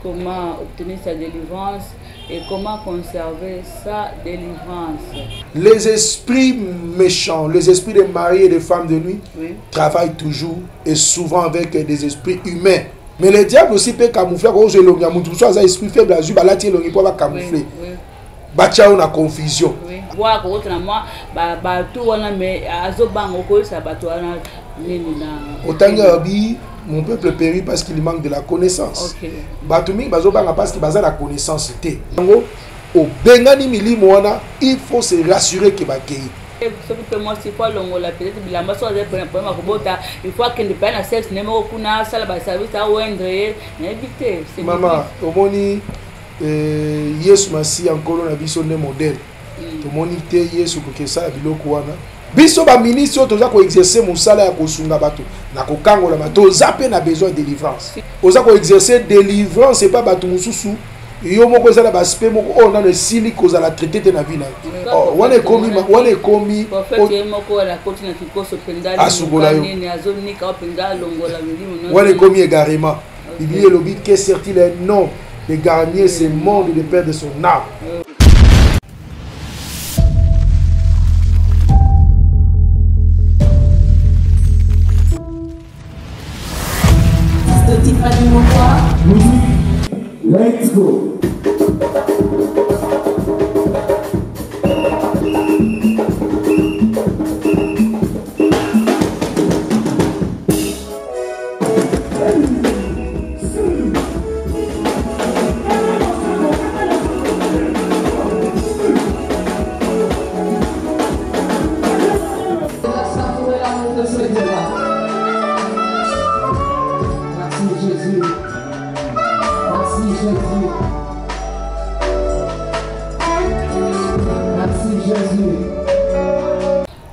Comment obtenir sa délivrance et comment conserver sa délivrance. Les esprits méchants, les esprits des maris et des femmes de nuit travaillent toujours et souvent avec des esprits humains. Mais le diable aussi peut camoufler. Quand on a mutu so aza esprit faible azui balati elongi po ba camoufler. Batia yo na confusion. Wa kokota na mwa bato wana mais azobanga okoyesa bato wana nini na. Otangi abi mon peuple périt parce qu'il manque de la connaissance. Bato mingi bazobanga parce que baza na connaissance te. Yango obengani milimo wana, il faut se rassurer que bakei. Soki mpe mwasi faut alongola peut-être bilamba soki azali mpona problème ya kobota, il faut akende mpe na sexe ne moko kuna asala baservice awendre ye, nayebi te. Mama, omoni Yesu Masiya Nkolo na biso nde modèle. Tomoni te Yesu koki esala biloko wana. Biso ba ministre oyo toza ko exercer mosala ya kosunga bato na kokangolama, toza mpe na besoin ya délivrance. Oza ko exercer délivrance epa bato mosusu, yo moko eza na ba aspect moko oyo nano esili kozala traité te na vie na yo. Oh, wana ekomi ma, wana ekomi Prophète ye moko wana akoti na kikoso mpenza, asukola yo. Nini, azonika yo mpenza, alongola milimo nyonso. Wana ekomi égarement. Biblia elobi que sert-il un homme de gagner ce monde et de perdre son âme? Let's go.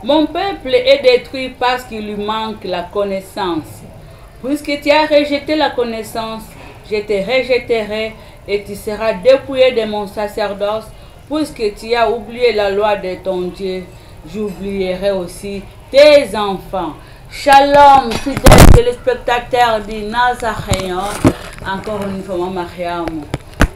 Mon peuple est détruit parce qu'il lui manque la connaissance. Puisque tu as rejeté la connaissance, je te rejetterai et tu seras dépouillé de mon sacerdoce. Puisque tu as oublié la loi de ton Dieu, j'oublierai aussi tes enfants. Shalom, fidèles téléspectateurs du Nazaréen. Encore une fois, Mariam.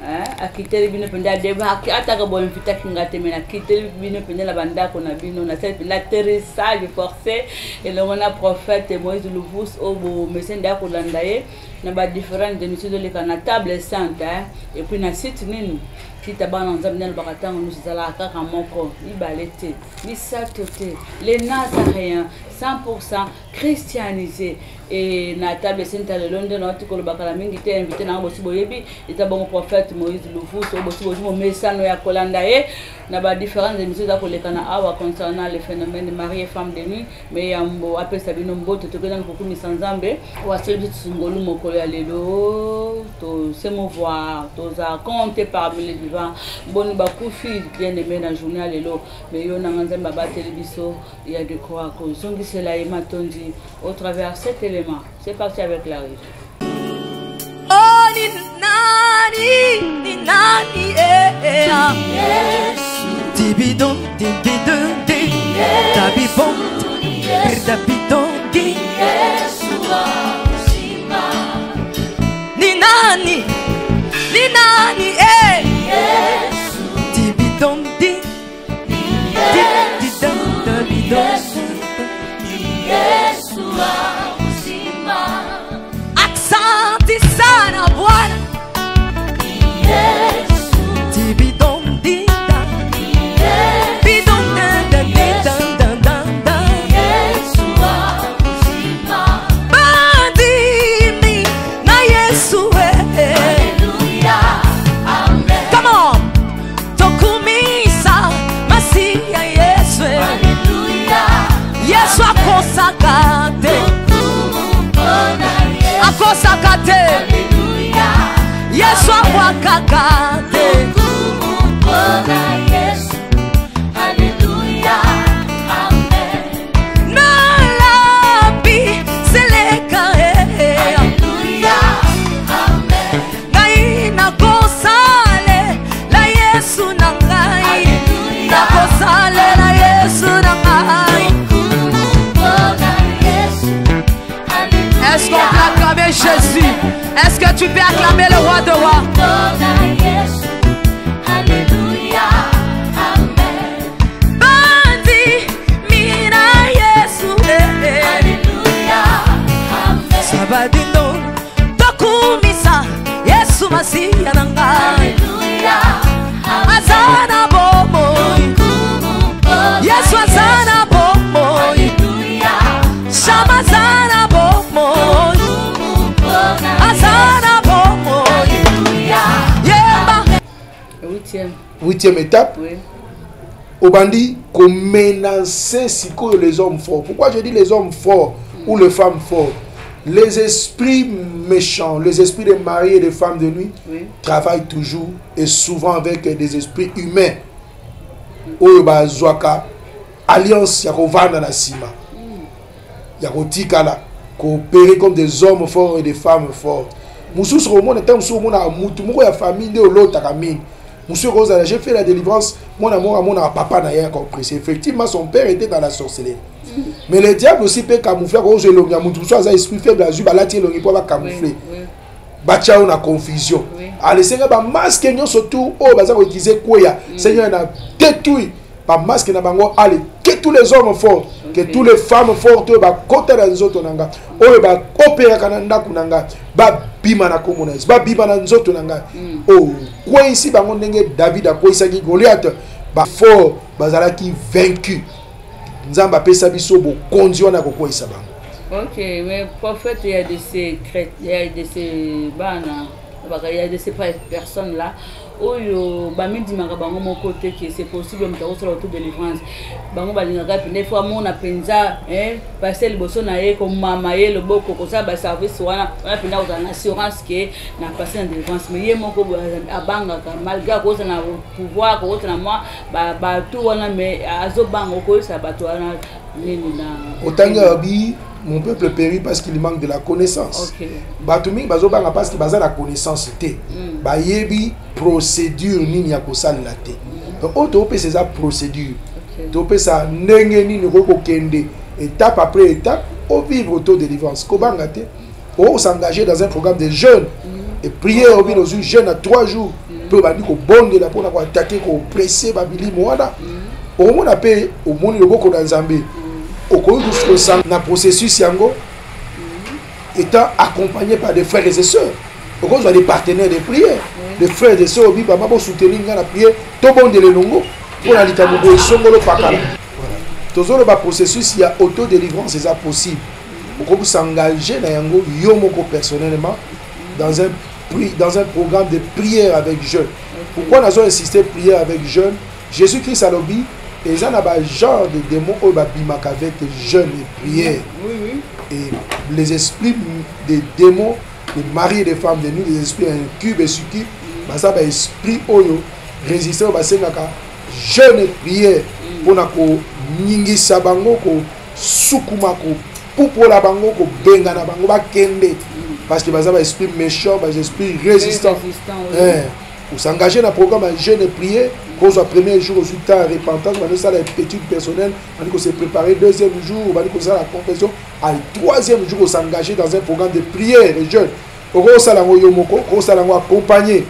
Hein? Akiteli bino mpenza deba, ataka bo invitaki nga te, mais akiteli bino mpenza na bandako na bino, na sali mpenza atterrissage forcé elongo na prophète Moïse Luvus oyo bomeseni nde akolanda ye na ba différentes émissions ezoleka na table sainte, hein? Et puis na site nini kita bana Nzambe nde alobaka ntango nyonso ezalaka kaka moko, mibale te, misato te, les Nazaréens 100% christianisé. Et na table sainte lelo nde nauti kolobaka na mingi te, invité na nga bosi boyebi eza bongo prophète Moïse Luvus oyo bosi bozwi momesano ya kolanda ye na ba différentes émissions eza koleka na awa concernant le phénomène de mari et femme de nuit. Mais yambo apesa bino mbote, tokenda na kokumisa Nzambe oyo asali biso ngolu mokolo ya lelo, to se mouvoir, toza compter parmi les vivants, boni bakufi bien aimé na journée ya lelo, mais yo nanga Nzambe abateli biso, il y a de quoi kozongisela ye matondi au travers cet élément. C'est parti avec la régie. Oh, ni nani, ni nani, eh, eh, ah. Dibidon, dibidon, di, dabibon, dabidon, di. Ni nani, ni nani, eh. Dibidon, di, di, di, da, dabidon. Asante sana Bwana. Dibidon, di, da. Bidon, da, da, di, da, da, da, da. Bandimi na Yesu, eh, eh. Come on. Tokumisa Masia Yesu, eh. Yesu akosaka te. Akosaka te. Yesu abwakaka te. Nalabi seleka, eh, eh. Ngai nakosalela Yesu na ngai. Nakosalela Yesu na ngai. Est-ce qu'on peut acclamer Jésus? Est-ce que tu peux acclamer le roi Roi de rois. Bandi mina Yesu eh, eh. Sabadindo tokumisa Yesu Masiya na ngai aza na bomoi Yesu aza na bomoi Shama aza na bomoi aza na bomoi yemba. Huitième. Huitième étape. Oui. Obandi komenacer sikoyo les hommes forts. Pourquoi je dis les hommes forts ou les femmes fortes? Les esprits méchants, les esprits de mari et de femmes de nuit travaillent toujours et souvent avec des esprits humains oyo bazwaka alliance ya kovanda na nsima ya kotikala koopérer comme des hommes forts et des femmes fortes. Mosusu komona, ntango mosusu omonaka mutu moko ya famille nde olotaka mingi. Mosusu ekozala, j'ai fait la délivrance, mwana moko amonaka papa na ye akopresse. Effectivement, son père était dans la sorcellerie, mais le diable aussi peut camoufler. Akozwa elongi ya mutu mosusu aza esprit faible, azwi, balati elongi mpo bacamoufler, batia yo na confusion. Alesenga bamasques nyonso tu oyo baza koutiliser kweya. Seigneur, na détruit bamasques na bango. Ale, que tous les hommes forts, que tous les femmes fortes oyo bakota na nzoto na nga, oyo baopéraka na ndako na nga, babima na kombo na Yesu, babima na nzoto na ngai. Okweyisi bango ndenge David akweyisaki Goliath. Bafort bazalaki vaincu. Nzambe apesa biso bokonzi wana ya kokweyisa bango. Ok, mais prophète, il y a de ces chrétiens, il y a de ces bana, il y a de ces personnes là oyo bamindimaka bango moko te ke c'est possible moto akosala auto délivrance. Bango balingaka mpenza ifo amona mpenza pase liboso na ye, komama ye loboko, kosala baservice wana wana mpenza kozala na assurance ke na passe na délivrance. Mais ye moko boye abangaka, malgré akozala na pouvoir, akozala na mwa bato wana, mais azobanga. Okoyebisa bato wana nini na Otangi abi mon peuple périt parce qu'il manque de la connaissance. Bato mingi bazobanga parce que baza na connaissance te, bayebi procédure nini ya kosalela te. Donc oyo toopesa eza procédure. Topesa ndenge nini okoki kokende étape après étape ovivre auto délivrance. Kobanga te, okos'engager dans un programme de jeûne et prière. Obi ozwi jeûne à 3 jours mpe obandi kobondela mpona koattaquer, kopresser babilimo wana. Okomona mpe omoni loboko na Nzambe. Okoki kosanga na processus yango étant accompagné par des frères et sœurs. Okozwa des partenaires de prière, des frères et sœurs. Obi bama bosoutenir nga na prière, tobondela elongo mpona likambo boye esongolo pakala. Tozoloba processus ya auto-délivrance eza possible. Okoki s'engager na yango yo moko personnellement dans un programme de prière avec jeûne. Pourquoi nazo insister prière avec jeûne? Jésus Christ alobi eza na bagenre de démons oyo babimaka avec jeûne et prière. Et les esprits des démons des maris et des femmes de nuit, les esprits incubes et succubes, baza baesprit oyo résistant, oyo basengaka jeûne et prière mpona koningisa bango, kosukuma, kopupola bango, kobengana bango bakende, parce que baza baesprit méchant, baesprit résistant. Résistant, oui. Osengage na programme ya jeûne et prière. Kozwa premier jour, ozwi temps ya repentance, bandi osala étude personnelle, bandi kose préparer. Deuxième jour, bandi kosala confession. Al troisième jour, osengage dans un programme de prière et jeûne. Okosala yango yo moko, okosala yango accompagné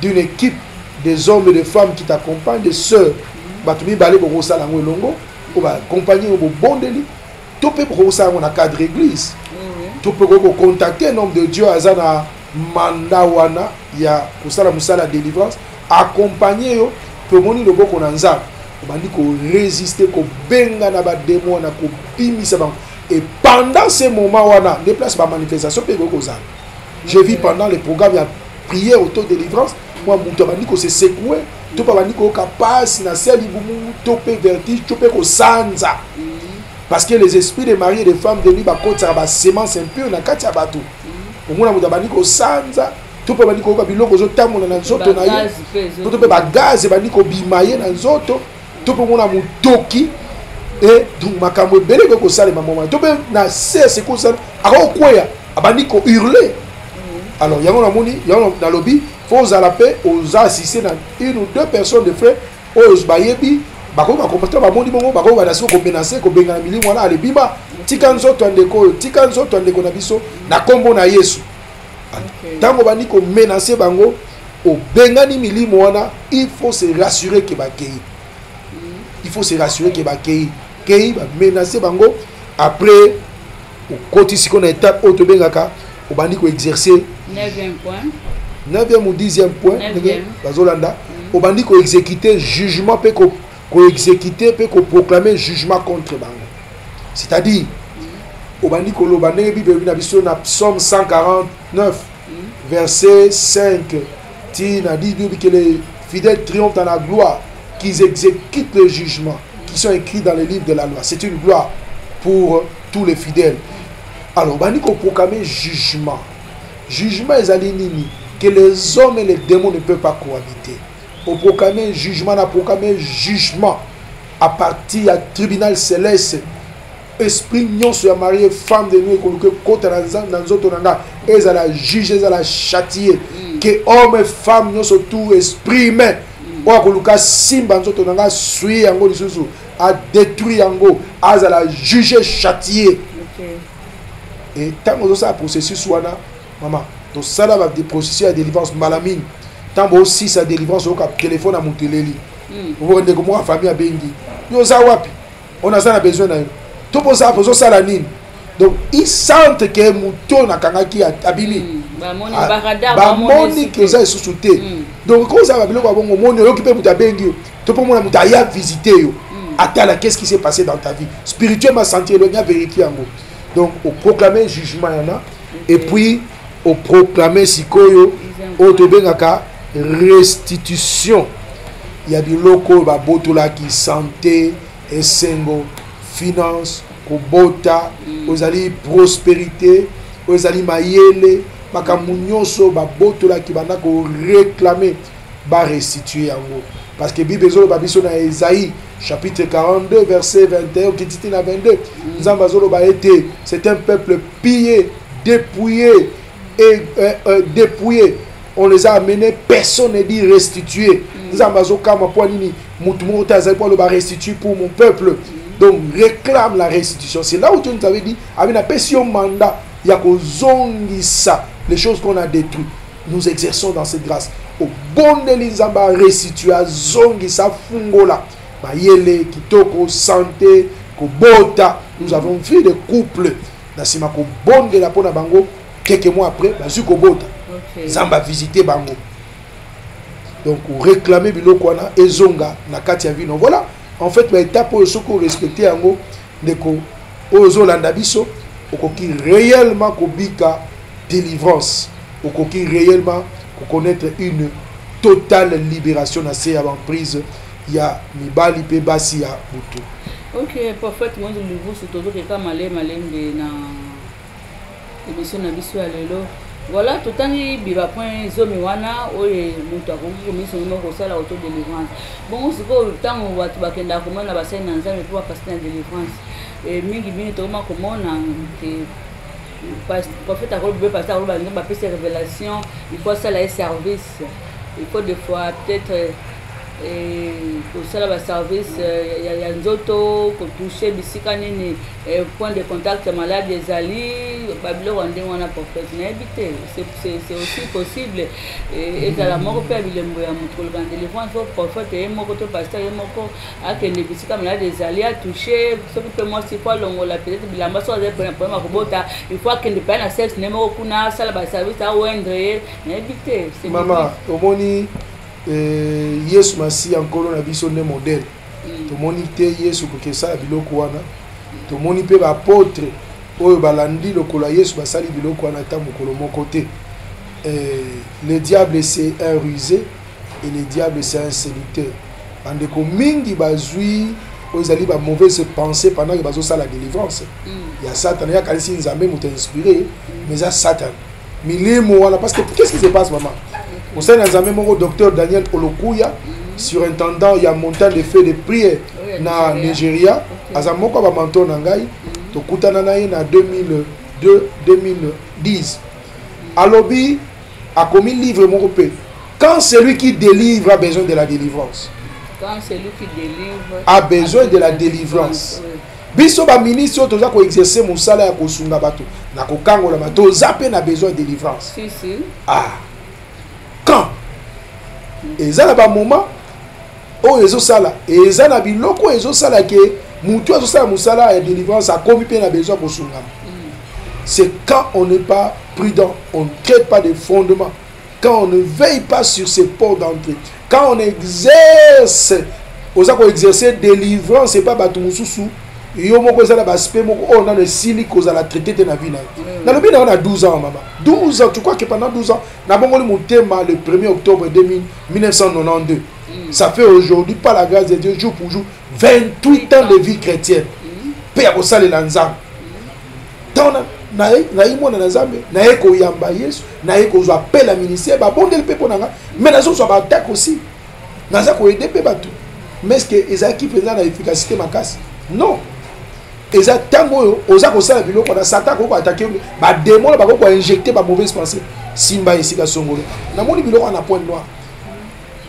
d'une équipe des hommes et des femmes qui t'accompagnent, des sœurs. Bato mibale bokosala yango elongo oyo baaccompagne oyo bobondeli, to mpe bokosala yango na cadre église, to mpe okoki kocontacter un homme de Dieu aza na mandat wana ya kosala mosala ya délivrance, accompagne yo mpe omoni loboko na Nzambe. Obandi korésister, kobenga na badémons wana, kobimisa bango. Et pendant ce moment wana nde place bamanifestation mpe ekoki kozala. Je vis pendant le programme ya prière auto délivrance, mwa moto abandi kose secouer, to mpe abandi koyoka pasi na se ya libumu, to mpe vertige, to mpe kosanza, parce que les esprits de mari et de femmes de nuit bakotisaka basemence impure na kati ya bato. Omona moto abandi kosanza, to mpe abandi koyoka biloko ezotambola na nzoto na ye, Bagaz mpe to mpe bagaz ebandi kobima ye na nzoto, to mpe omona motoki e. Donc makambo ebele ekoki kosalema moma, to mpe na se sekosala, akokokweya, abandi kohurler. Alors yango namoni, yango nalobi fo ozala mpe oza assisté na une ou deux personnes de frères oyo bayebi, bakoki bakomporte, bamoni bongo, bakoki banda siko komenacer, kobengana milimo wana. Alebima, tika nzoto ya ndeko oyo, tika nzoto ya ndeko na biso na nkombo na Yesu. Ntango obandi komenace bango, obengani milimo wana, il faut se rassurer ke bakei. Il faut se rassurer ke bakei kei, bamenace bango. Après, okoti sikoyo na étape oyo tobengaka obandi koexercer 9e point. 9e ou 10e point, ndenge bazolanda, obandi koexécuter jugement mpe koexécuter mpe koproclamer jugement contre bango. C'est-à-dire obandi koloba ndenge Bible elobi na biso na Psaume 149, verset 5 ti na 10, bible que les fidèles triomphent dans la gloire, qu'ils exécutent le jugement qui sont écrits dans le livre de la loi. C'est une gloire pour tous les fidèles. Alors obandi koproclamer jugement. Jugement ezali nini? Que les hommes et les démons ne peuvent pas cohabiter. Oproclamer jugement, na proclamer jugement à partir ya tribunal céleste: esprit nyonso ya mari, femme de nuit ekoluka ekota na nzoto na nga, ezala juge, ezala châtié. Ke homme, femme nyonso, tout esprit humain oyo akoluka simba nzoto na nga, asui yango lisusu, adétruit yango, azala juge, châtié. E ntango ozosala processus wana, mama, tosala baprocessus ya délivrance mbala mingi. Ntango osisa délivrance, oyoka telefone ya moto eleli. Oboka ndeko moko ya famille abengi yo: "Oza wapi? On aza na besoin na yo." To mpo ozala, ozosala nini? Donc il sente ke moto oyo nakangaki abimi. Bamoni ke oza lisusu te. Donc kozala babiloko ya bongo, omoni, oyoki mpe moto abengi yo, to mpo omona moto aya visite yo, atala qu'est-ce qui s'est passé dans ta vie spirituellement, sentir elongi, avérifie yango. Donc oproclame jugement yana et puis oproclame sikoyo oyo tobengaka restitution ya biloko oyo babotolaki: santé, esengo, finance, kobota, oyo ezali prospérité, oyo ezali mayele. Makambo nyonso babotolaki, banda koréclame barestitue yango, parce que Bible ezoloba biso na Esaïe chapitre 42, verset 21 okiti ti na 22, Nzambe azoloba ete c'est un peuple pillé, dépouillé et dépouillé. On les a amenés, personne ne dit restituer. Nzambe azokama mpo nini motu moko te azali mpo aloba restitue pour mon peuple. Donc réclame la restitution. C'est là où Dieu nous avait dit abi napesi yo mandat ya kozongisa les choses qu'on a détruites. Nous exerçons dans cette grâce. Obondeli Nzambe arestitue, azongisa, afungola mayele, kitoko, santé, kobota. Nous avons vu des couples, na nsima kobondela mpo na bango, quelques mois après bazwi kobota. Nzambe avisite bango. Donc réclamer biloko wana ezonga na kati ya vino. Voilà en fait baétape oyo soki orespecte yango, ndeko oyo ozolanda biso, okoki réellement kobika délivrance, okoki réellement koconnaître une totale libération na se ya baemprise ya mibali mpe basi ya butu. Ok, prophète Moïse Luvusu, tozokeka malembe malembe na émission na biso ya lelo. Voilà, totangi bapoint 10 wana oyo moto akoki komisongi moko kosala auto délivrance. Bongo sikoyo, ntango bato bakendaka komona basali na Nzambe mpo bapasi na délivrance, mingimingi tokoma komona ke prophète akoloba be pasteur akoloba, Nzambe bapesi révélation, il faut asala ye service. Il faut des fois peut-être kosala baservice ya nzoto, kotouche bisika nini, point de contact ya malade ezali, babiloko ya ndenge wana. Prophète, nayebi te, c'est aussi possible ezala moko mpe ya bilembo ya moto koloba na délivrance po prophète ye moko to pasteur ye moko akende bisika malade ezali, atouche. Soki mpe mwasi, faut alongola peut-être bilamba, soki azali problème ya kobota, il faut akende mpe na sexe ne moko kuna, asala baservice, aoindre ye. Nayebi te. Mama, omoni, Yesu Masiya Nkolo na biso nde modèle. Tomoni te Yesu koki esala biloko wana. Tomoni mpe baapôtre oyo balandi lokolo ya Yesu basali biloko wana ata mokolo moko te. Le diable, c'est un rusé, et le diable, c'est un séducteur. Bandeko mingi bazwi oyo ezali bamauvaise pensée pendant ke bazosala délivrance ya Satana. Yakanisi Nzambe moto inspiré, mais eza Satan, milimo wana. Parce que qu'est-ce qui se passe, mama? Mosali na Nzambe moko, docteur Daniel Olokuya, surintendant ya Montagne de Feu de Prière na Nigeria, aza moko ya bamentor na ngai. Tokutana na ye na 2002 2010. Alobi akomi livre moko mpe, Quand celui qui délivre a besoin de la délivrance. Quand celui qui délivre a besoin de la délivrance. Biso baministre oyo toza koexerce mosala ya kosunga bato na kokangolama, toza mpe na besoin ya délivrance. Si, si. Ah, quand eza na bamoment oyo ezosala, eza na biloko oyo ezosala ke motu azosala mosala ya délivrance akomi mpe na besoin ya kosungama. C'est quand on n'est pas prudent, on ne crée pas de fondement, quand on ne veille pas sur ses portes d'entrée, quand on exerce, oza koexerce délivrance epa bato mosusu, yo moko eza na baaspect moko oyo nano esili kozala traité te na vie na yo. Nalobi na yo na 12 ans, mama, 12 ans, tu crois que pendant 12 ans nabongoli motema le 1er octobre 2000, 1992, ça fait aujourd'hui, par la grâce de Dieu, jour pour jour, 28 ans de vie chrétienne mpe ya kosalela Nzambe. Ntango naye mwana na Nzambe, naye koyamba Yesu, naye kozwa appel ya ministère, babondeli mpe mpo na nga, mais nazozwa baattaque aussi, naza koaider mpe bato, mais est-ce que ezalaki mpenza na efficacité makasi? Non. Eza ntango oyo oza kosala biloko na Satan akoki koattaquer, badémon na bakoki koinjecter bamauvaise pensée. Simba esika songolo, namoni biloko wana na point noir,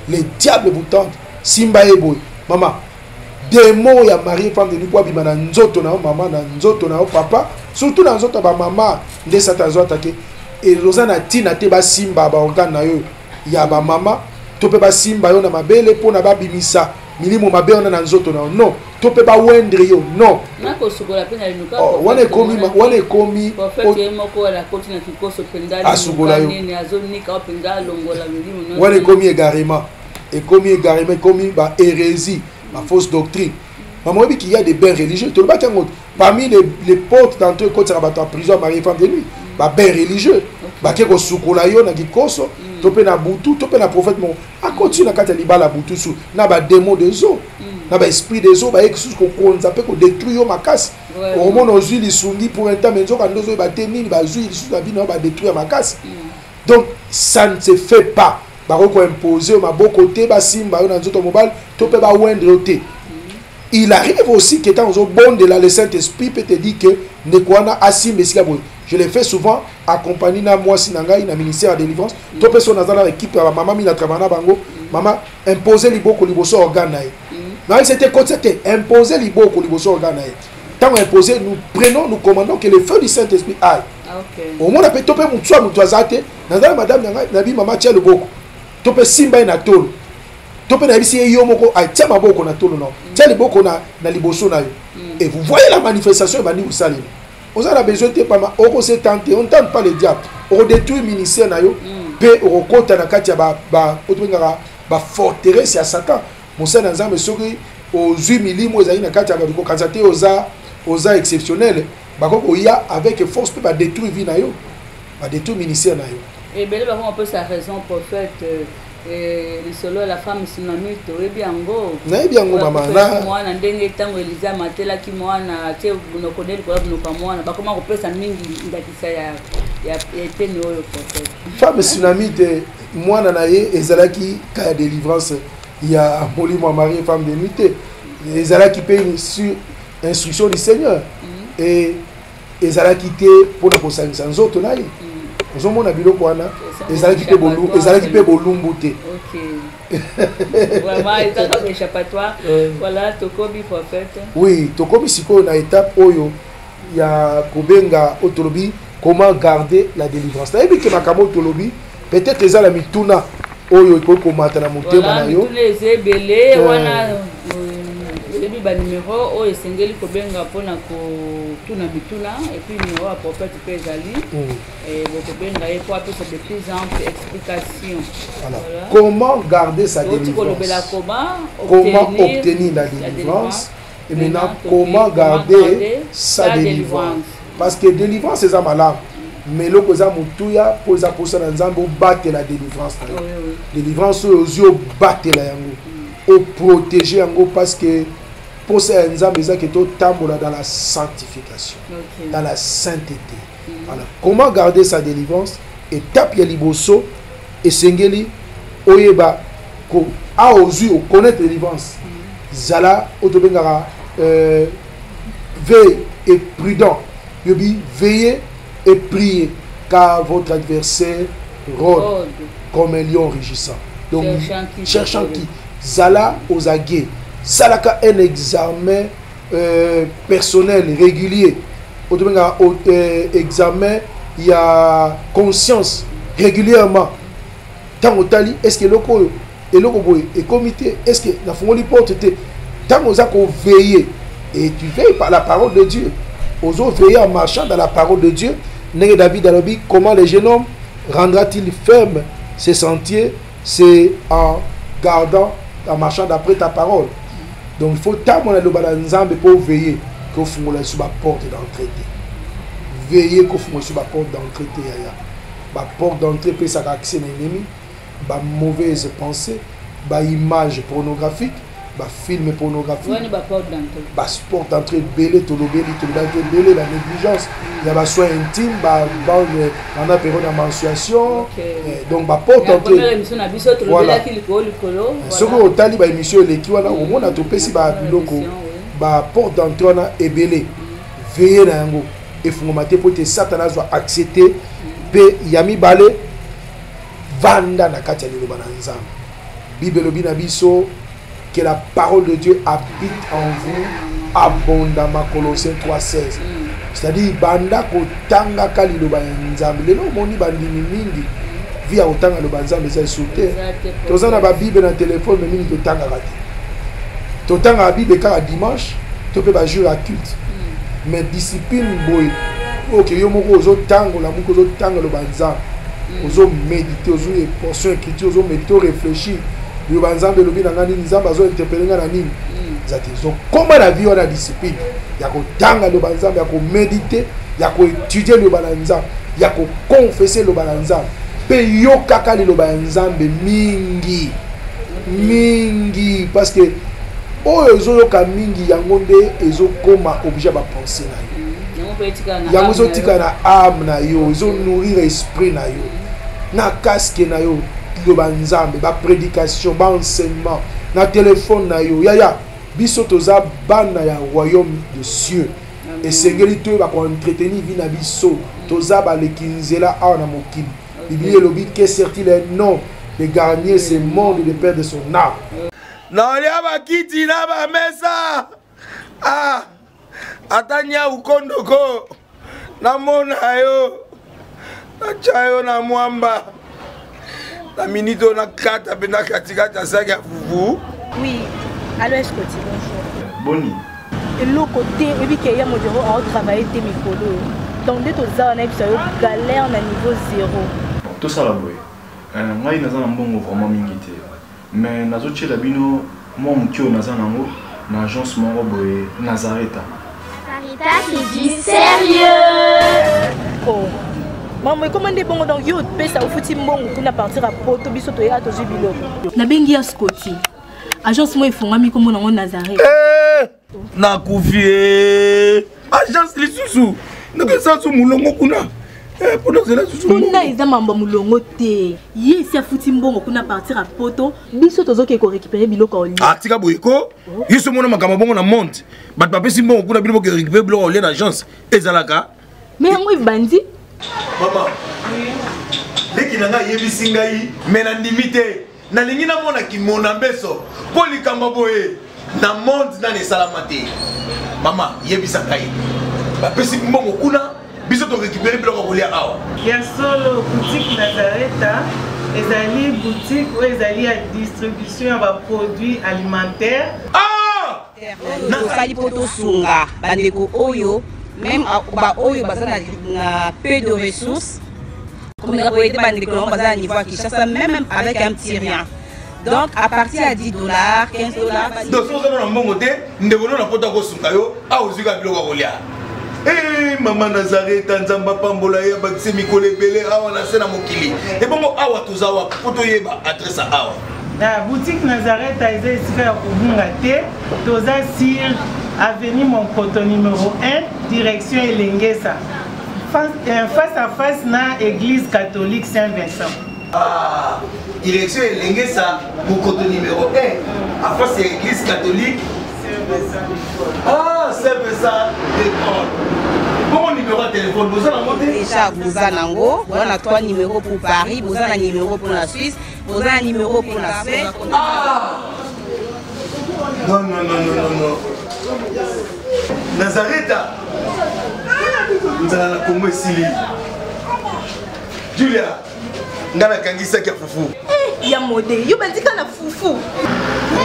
le diable vous tente. Simba ye boye, mama, démon ya mari femme de nuit po abima na nzoto na yo mama, na nzoto na yo papa, surtout na nzoto ya bamama nde Satan azo attaquer. Oza na ntina te basimba baorgane na yo ya bamama to mpe basimba yo na mabele mpona babimisa milimo mabe wana na nzoto na yo, non, to mpe baoindre yo, non. Nakosukola mpe na linuka. Oh, wana ekomi wana ekomi Prophète ye moko akoti na kikoso mpenza. Asukola yo. Nini azonika o mpenza, alongola milimo nyonso. Wana ekomi égarement, ekomi égarement, ekomi ba hérésie, ba fausse doctrine. Mama, oyebi qu'il y a des bains religieux. Tolobaki yango parmi les portes d'entrée ekotisaka bato ya prison ya mari femme de nuit, ba bain religieux, bake kosukola yo na kikoso to mpe na butu to mpe na prophète moko akoti na kati ya libala butu su na badémon des eaux, na baesprit des eaux, bayeki susu kokonza mpe kodétruire yo makasi. Okomona ozwi lisungi pour un temps, mais nzoka nde ozoyeba te nini bazwi lisusu na bino, badétruire makasi. Donc ça ne se fait pas. Bakoki koimpose yo maboko te, basimba yo na nzoto mobali to mpe baoindre yo te. Il arrive aussi que ntango ozobondela, le Saint-Esprit peut te dire que ndeko wana asimba esika boye. Je le fais souvent accompagné na mwasi na ngai na ministère ya délivrance, to mpe so naza na équipe ya bamama mingi na travaille na bango. Mama, impose liboko liboso ya organe na ye. Nayebisa te kotisa te, impose liboko liboso ya organe na ye. Ntango impose, nous prenons, nous commandons que le feu du Saint-Esprit aille. Omona mpe to mpe motu ya motu aza te, naza na madame na ngai, nabi: "Mama, tia loboko to mpe simba ye na tolo." To mpe nayebisi ye: "Yo moko atia maboko na tolo na yo, tia liboko na liboso na yo." Et vous voyez la manifestation ebandi kosalema. Oza na besoin te pama okose tenter, on tente pas le diable, okodétruire ministère na yo mpe okokota na kati ya oyo tobengaka baforteresse ya Satan. Mosali na Nzambe, soki ozwi milimo ezali na kati ya bato, kokanisa te oza exceptionnel. Bakoki koya avec force mpe badétruire vie na yo, badétruire ministère na yo. Ebele bakoma kopesa raison, prophète. Lisolo ya la femme sunamite, oyebi yango? Nayebi yango, mama. Na mwana, ndenge ntango Eliza amatelaki mwana, atie monoko nde likolo ya monoko ya mwana, bakoma kopesa mingi ndakisa ya eteni oyo, prophète. Femme sunamite, mwana na ye ezalaki ka ya délivrance ya molimo ya mari femme de nuit te, ezalaki mpe sur instruction du Seigneur et ezalaki te mpona kosangisa nzoto na ye. Ozomona biloko wana ezalaki mpe bolumbu te. Ok, vraiment eza kaka échappatoire. Voilà, tokomi, prophète. Oui, tokomi sikoyo na étape oyo ya kobenga oyo tolobi comment garder la délivrance. Nayebi ke makambo oyo tolobi, peut-être eza na mituna oyo ekoki komata na motema na yo. Mituna eza ebele wana. Oyebi banimero oyo esengeli kobenga mpona kotuna mituna, et puis numéro ya prophète mpe ezali. Bokobenga ye mpo apesa de plus ample explication. Voilà. Comment garder sa délivrance? Comment obtenir la délivrance et maintenant comment garder sa délivrance, parce que délivrance eza malamu, mais eloko eza motuya mpo eza mposa na Nzambe obatela délivrance na yo. Délivrance oyo ozwi, obatela yango, oprotéger yango, parce que mposa ya Nzambe eza ke totambola dans la sanctification, dans la sainteté. Alors, comment garder sa délivrance? Étape ya liboso, esengeli oyeba ko awa ozwi, oconnaître délivrance, zala oyo tobengaka veille et prudent. Yobi veillez et priez, car votre adversaire rôde comme un lion rugissant, donc cherchant qui. Zala aux aguets, salaka un examen. euh, personnel régulier oyo tobengaka euh, examen ya conscience régulièrement. Ntango otali, est ce que eloko oyo, eloko boye ekomi te, est ce que nafungoli porte te? Ntango oza koveille, et tu veilles par la parole de Dieu, ozo veiller en marchant dans la parole de Dieu, ndenge David alobi: comment le jeune homme rendra-t-il ferme ses sentiers? C'est en gardant, en marchant d'après ta parole. Donc il faut tambola liloba na Nzambe mpo veiller kofungola lisusu baporte d'entrée te. Veiller kofungola lisusu baporte d'entrée te, yaya. Baporte d'entrée epesaka accès na ennemi, bamauvaise pensée, baimage pornographique, bafilm pornographique. Wani baporte d'entrée? Baporte d'entrée ebele, tolobeli, tolobaki ebele: banégligence ya basoin intime, pendant période ya menstruation. Donc baporte Na d'entrée première émission na biso tolobelaki likolo likolo. Soki otali baémission eleki wana, omona topesi babiloko. Émission, oui. Baporte d'entrée wana ebele, veille na yango efungoma te, po ete Satana azwa accès te. Mpe ya mibale, vanda na kati ya liloba na Nzambe. Bible elobi na biso que la parole de Dieu habite en vous abondamment, Colossiens 3:16. C'est-à-dire, banda kotangaka liloba ya Nzambe. Lelo omoni bandimi mingi, vie ya kotanga liloba ya Nzambe eza lisusu te. Eza te. Toza na babible na telefone, mais mingi totangaka te. Totangaka Bible kaka dimanche to mpe bajour ya culte. Mais discipline boye, oke yo moko ozotangola moko, ozotanga loba Nzambe, ozomédite, ozwi portion écriture, ozomédite, oréfléchir: liloba Nzambe elobi na ngai nini? Nzambe azointerpele ngai na nini? Eza te. Ozokóma na vie wana, discipline ya kotanga liloba Nzambe, ya komédite, ya koétudie liloba na Nzambe, ya koconfesse liloba na Nzambe. Mpe yokaka liloba ya Nzambe mingi mingi, parce que oyo ezoyoka mingi, yango nde ezokóma objet ya bapense na yo. Yango mpe etikala na Yango âme na ezotika yo. Na âme na yo, ezonourrir esprit na yo. Na casque na yo, liloba Nzambe, baprédication, baenseignement na telefone na yo. Yaya, biso toza bana ya royaume de cieux. Esengeli toyeba koentretenir vie na biso. Toza baleki nzela awa na mokili. Biblia elobi: que sert-il un homme de gagner ce monde et de perdre son âme? Naolia bakiti na bamesa, ah, ata nyau kondoko namona yo, natya yo na mwamba na miniti oyo, nakata mpe na katikati ya saki ya fufu. Oui, allo Escoti, bonjour. Boni? Eloko te, oyebi ke ya modero aotravaille te mikolo oyo. Donc nde toza wana, yebisa yo, galère na niveau zéro. Bon, tosala boye. Ngai naza na mbongo vraiment mingi te, mais nazotiela bino mwa moke oyo naza nango na agence moko boye, Nazareta. Sarita, c'est du sérieux. Oh. Mambo ekoma nde bongo. Donc yo opesa, ofuti mbongo kuna partir ya Poto, biso toya tozwi biloko. Nabengi ya Scoti, agence moko efungwami, nkombo nango Nazareth. Eh, nakufi e, agence lisusu ndenge esasu molongo kuna. Eh, mpo nazela susu. Kuna eza mambo ya molongo te. Ye esi afuti mbongo kuna partir ya Poto, biso tozoke korécupere biloko ya olia. Ah, tika boye ko. Yo so mona makambo bongo na monde, bato bapesi mbongo kuna, bino boke récupere biloko olia na agence, ezalaka? Mais yango ebandi. Mama leki na ngai ayebisi ngai, me nandimi te. Nalingi namona kimona mbeso, mpo likambo boye na monde nani esalama te. Mama, yebisa ngai, bapesi mbongo kuna, biso torécupere biloko ya kolia awa? Ya solo, boutique Nazareta ezali boutique oyo ezali ya distribution ya baproduit alimentaire. Ah! Tosali mpo tosunga bandeko oyo, même baoyo baza na peu de ressources, komeka koyede bandeko nango baza na niveau ya Kinshasa, même avec un petit rien. Donc à partir ya 10 dollars, 15 dollars. Donc soki oza na mbongo te, ndeko no na Poto akosunga yo awa, ozwi kaka biloko ya kolia. Eh, mama Nazareta, Nzambe apambola ye, abakisi mikolo ebele awa na se na mokili. Ebongo awa toza wapi, mpo toyeba adresse ya awa? Na boutique Nazareta eza esika ya kobunga te. Toza sur avenue Monkoto numéro 1, direction Elengesa, face à face na église catholique Saint Vincent. Ah, direction Elengesa, Mokoto numéro 1, à face ya église catholique. Ah, Saint Vincent de Paul. Bongo numéro ya téléphone boza nango te? Déjà boza nango, boza na trois numéros pour Paris, boza na numéro pour la Suisse, boza na numéro pour la Spain. Ah! Non, non, non, non, non, non. Nazareta. Nzala na Congo esili. Julia, nga nakangisaki ya fufu. Eh, ya mode, yo bandika na fufu.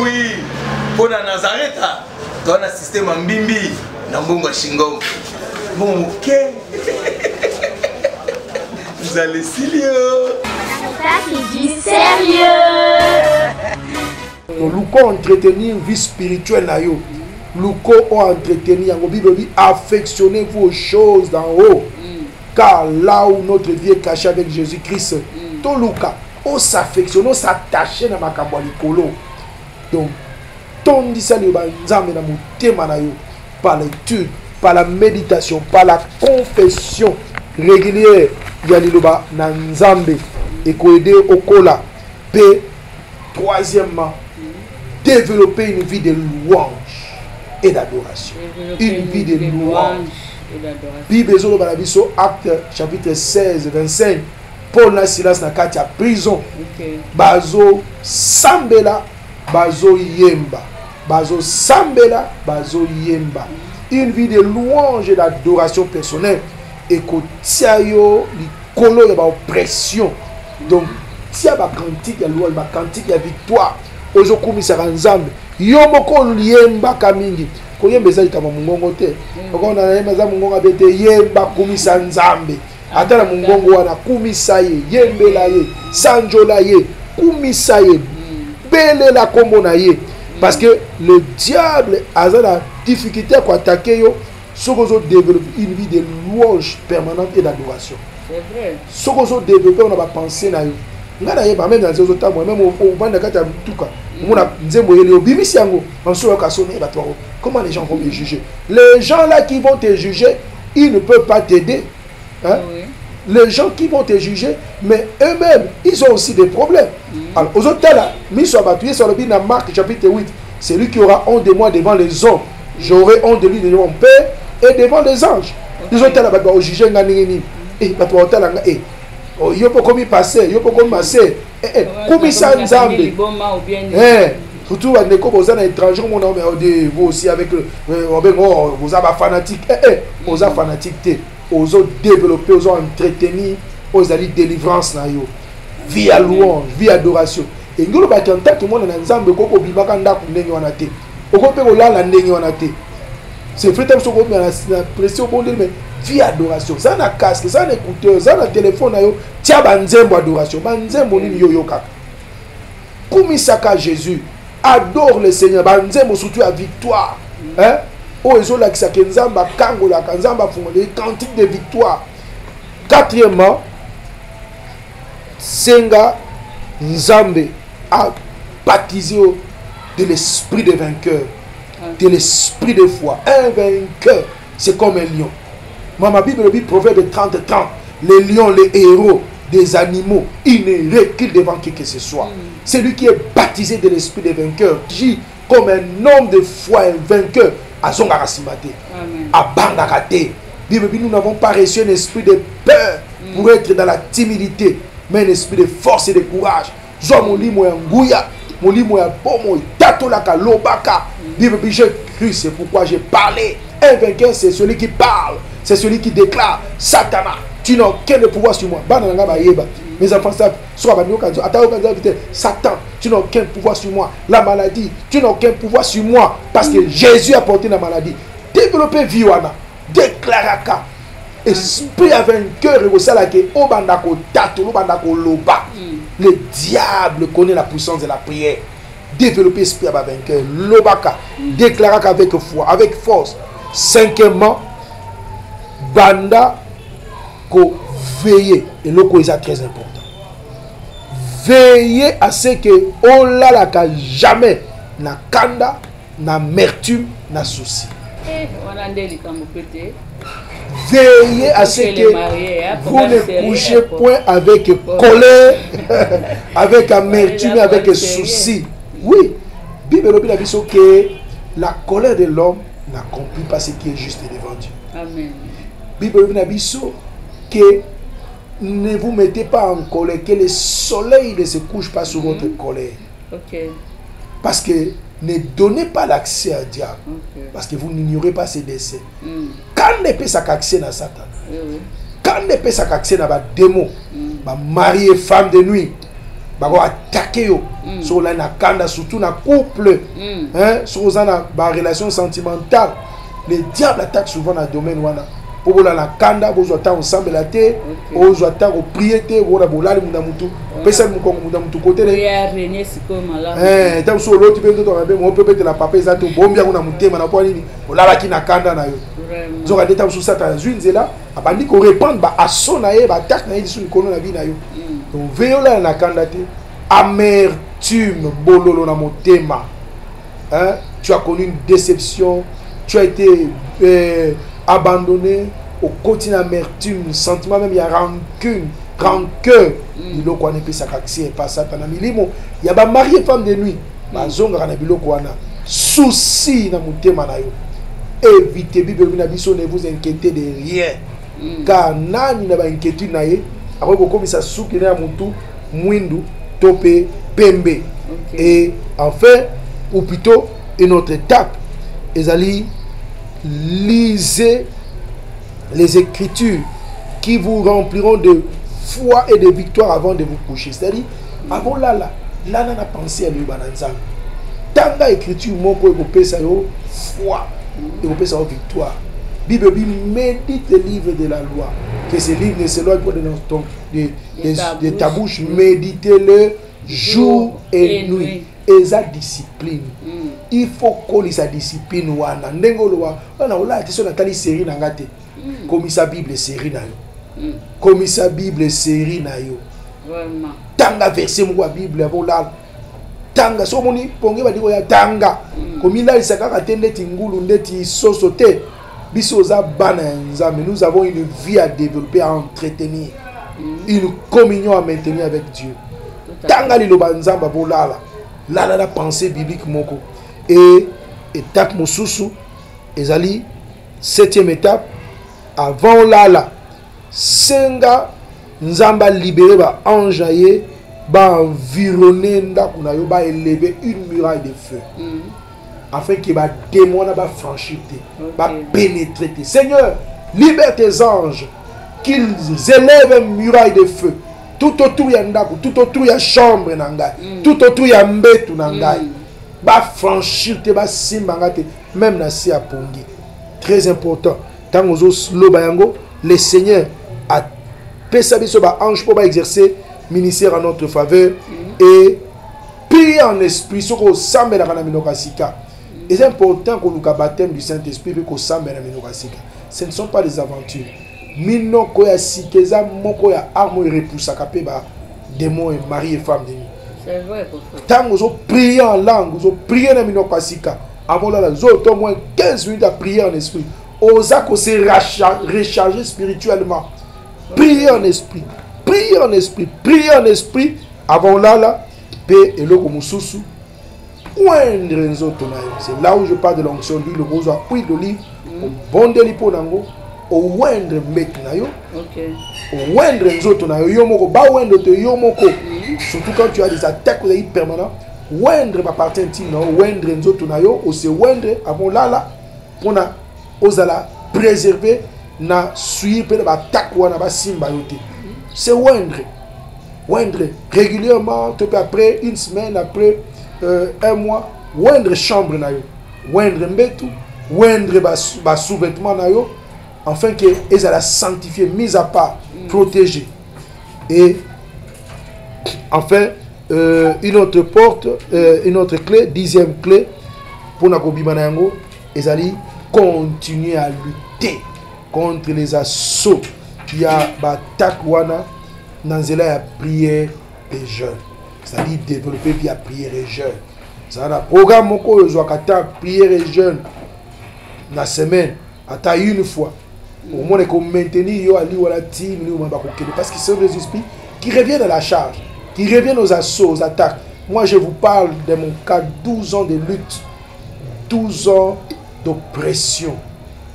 Oui, mpo na Nazareta, toza na système ya mbimbi na mbongo ya shingom. Mbongo moke. Nzala esili yo. Ça, c'est du sérieux. Luka entretenir vie spirituelle na yo. Luka entretenir yango. Bible dit affectionnez-vous aux choses d'en haut. Car là où notre vie est cachée avec Jésus-Christ, toluka os'affectionne, os'attache na makambo ya likolo. Donc tondisa liloba Nzambe na motema na yo par l'étude, par la méditation, par la confession régulière ya liloba na Nzambe ekoyede okola. Pe troisièmement, développer une vie de louange et d'adoration. Une vie de louange. Bible ezoloba na biso Acte chapitre 16 25, Paul na Silas na kati ya prison bazo sambela, bazo yemba, bazo sambela, bazo yemba. Une vie de louange et d'adoration personnelle ekotia yo likolo ya ba oppression. Donc tia ba cantique ya louange, ba cantique ya victoire, ozokumisaka Nzambe. Yo moko oyembaka mingi. Koyemba eza likambo ya mongongo te. Okona nayemba eza mongongo abe te. Yemba, kumisa Nzambe. Ata na mongongo wana, kumisa ye, yembela ye, sanjola ye, kumisa ye, belela kombo na ye. Parce que le diable aza na difficulté ya koattaquer yo soki ozo développer une vie de louange permanente et d'adoration. C'est vrai. Soki ozo développer na ba pensée na yo. Nga na yeba même na nzela ozotambola, même ovanda kati ya motuka, omona nzembo oyeli, obimisi yango, ensuite oyoka soni, eh, bato bango, comment les gens vont me juger? Les gens là qui vont te juger, ils ne peuvent pas t'aider. Hein? Oui. Les gens qui vont te juger, mais eux-mêmes, ils ont aussi des problèmes. Alors, aux autres là, miso ya bato, Yesu alobi na Marc chapitre 8, c'est lui qui aura honte de moi devant les hommes. J'aurai honte de lui devant mon père et devant les anges. Les autres là, bato ba juger nga ndenge nini? Eh, bato ba otala nga, eh. Oh, yo poko mi passé, yo poko mi massé. Eh, eh, kumisa Nzambe. Liboma ou bien Eh, surtout bandeko boza na étranger, omona, mais, oh, de, vous aussi avec le, obengo, oh, boza ba fanatique. Eh, eh, oza fanatique te. Ozo développer, ozo entretenir, ozali délivrance na yo. Vie ya louange, vie ya adoration. Engelo ba en tant que mwana na Nzambe, okoko obimaka ndako ndenge wana te. Okoko mpe kolala ndenge wana te. C'est vrai, ntango soki obima na pression obondeli, mais vie ya adoration. Za na casque, za na écouteur, za na téléphone na yo, tia ba nzembo adoration. Ba nzembo nini yo yokaka? Kumisaka Jésus, adore le Seigneur, ba nzembo surtout ya victoire. Hein? Oyo ezolakisaka Nzambe akangolaka, Nzambe afungolaka, les cantiques de victoire. Quatrièmement, senga Nzambe a baptisé yo de l'esprit de vainqueur, de l'esprit de foi. Un vainqueur, c'est comme un lion. Ma Bible dit, Proverbe 30, 30, les lions, les héros des animaux, ils ne reculent devant qui que ce soit. Celui qui est baptisé de l'esprit de vainqueur, agit comme un homme de foi, un vainqueur, azongaka nsima te, abangaka te. Bible dit, nous n'avons pas reçu un esprit de peur pour être dans la timidité, mais un esprit de force et de courage. Zwa molimo ya nguya, molimo ya bomoi, tatolaka, lobaka. Bible dit, j'ai cru, c'est pourquoi j'ai parlé. Un vainqueur, c'est celui qui parle, c'est celui qui déclare, Satana, tu n'as aucun pouvoir sur moi. Bana nanga bayeba. Mes enfants savent, soit bani okanzo, ata okanzo vite, Satan, tu n'as aucun pouvoir sur moi. La maladie, tu n'as aucun pouvoir sur moi parce que Jésus a porté la maladie. Développer vie wana, déclaraka. Esprit ya vainqueur ekosalaka obanda kotatola, obanda koloba. Le diable connaît la puissance de la prière. Développer esprit ya vainqueur, lobaka, déclaraka avec foi, avec force. Cinquièmement, banda ko veiller. Eloko eza très important. Veiller à ce que olalaka jamais na kanda, na amertume, na souci. Eh, wana nde likambo pe te. Veillez à ce Chez que les mariés, hein, vous problème ne sérieux, couchez quoi. point avec colère, avec amertume, Voilà, avec problème sérieux. souci. Oui, Bible elobi na biso que la colère de l'homme n'accomplit pas ce qui est juste devant Dieu. Amen. Bible elobi na biso que ne vous mettez pas en colère, que le soleil ne se couche pas sur votre colère. Parce que Ne donnez pas l'accès à diable parce que vous n'ignorez pas ses desseins. Kanda epesaka accès na Satan. Kanda epesaka accès na bademo, bamarie femme de nuit bakoatake yo. Soki olali na kanda, surtout na couple, hein, soki oza na barelation sentimentale, le diable attaque souvent na domaine wana, mpo bolala na kanda, bozwa ntango osambela te, ozwa ntango prie te, bona bolali munda mutu, opesani mokongo munda mutu kote. Ntango mosusu oloti mpe nzoto mabe, mo mpe obetela papa eza te, obombi yango na motema na mpo nini olalaki na kanda na yo. Nzoka nde ntango mosusu Satana azwi nzela, abandi korépandre baasso na ye, baattaque na ye lisusu likolo na vie na yo. Donc veye olala na kanda te. Amertume, bololo na motema, hein? Tu as connu une déception, tu as été abandonné, okoti na amertume, sentiment même ya rancune, rancœur. Biloko wana epesaka accès epa Satana. Milimo ya bamarie femme de nuit bazongaka na biloko wana. Souci na motema na yo, évite. Bible elobi na biso: "Ne vous inquiétez de rien", car nani na bainquiétude na ye akoki kokomisa suki na ya motu mwindu to mpe pembe? Et enfin, ou plutôt une autre étape ezali: lisez les Écritures qui vous rempliront de foi et de victoire avant de vous coucher. C'est-à-dire, avant lala, lala na pensée ya liloba na Nzambe. Tanga écriture moko ekopesa yo foi, ekopesa yo victoire. Bible dit: "Médite le livre de la loi, que ce livre ne s'éloigne pas de ta bouche, méditez-le jour et nuit." Eza discipline. Il faut kolisa discipline wana. Ndenge oloba wana, olala te so natali série na nga te. Komisa Bible série na yo, komisa Bible série na yo. Tanga verset moko ya Bible avant olala. Tanga so omoni ponge bandi koya, tanga. Komilalisa kaka te ndeti ngulu, ndeti soso te. Biso oza bana ya Nzambe, nous avons une vie à développer, à entretenir, une communion à maintenir avec Dieu. Tanga liloba Nzambe abolala, lala na pensée biblique moko. Et étape mosusu ezali septième étape: avant olala, senga Nzambe alibere baange na ye, baenvironne ndako na yo, baéleve une muraille de feu afin que badémon wana bafranchir te, bapénétrer te. Seigneur, libère tes anges, qu'ils élèvent une muraille de feu tout autour ya ndako, tout autour ya chambre na ngai, tout autour ya mbetu na ngai. Bafranchir te, basimba nga te, même na se ya pongi. Très important, ntango ozoloba yango, le Seigneur apesa biso baange mpo baexercer ministère en notre faveur. Et prier en esprit, soki osambelaka na minoko ya sika, eza important koluka baptême du Saint Esprit mpe kosambela na minoko ya sika. Ce ne sont pas des aventures. Minoko ya sika eza moko ya arme oyo erepoussaka mpe badémon et mari et femme de nuit. C'est vrai, prophète. Ntango ozoprier en langue, ozoprier na minoko ya sika avant olala, zo au moins 15 minutes à prier en esprit, oza kose recharger spirituellement. Prier en esprit, prier en esprit, prier en esprit avant olala. Mpe eloko mosusu, oindre nzoto na yo. C'est là où je parle de l'onction d'huile. Okozwa huile d'olive, obondeli mpo nango, oindre mbeto na yo, oindre nzoto na yo, yo moko baoindre te, yo moko, surtout quand tu as des attaques ozali permanent, oindre bapartie intime na yo, oindre nzoto na yo, ose oindre avant olala mpona ozala préservé na suyi mpe na baattaque wana basimba yo te. C'est oindre, oindre régulièrement to mpe après une semaine, après un mois, oindre chambre na yo, oindre mbetu, oindre basous-vêtement na yo, afin que ezala sanctifié, mise à part, protégé. Et enfin, une autre porte, une autre clé, 10e clé mpona kobima na yango ezali continuer à lutter contre les assauts ya baattaque wana na nzela ya prière et jeûne, c'est-à-dire développer via prière et jeûne. Ezala na programme moko oyo ozwaka ata prière et jeûne na semaine, ata une fois, omona ekomaintenir yo ali wana ti milimo bakokende, parce que ce sont des esprits qui reviennent à la charge, qui reviennent aux assauts, aux attaques. Moi, je vous parle de mon cas: 12 ans de lutte, 12 ans d'oppression,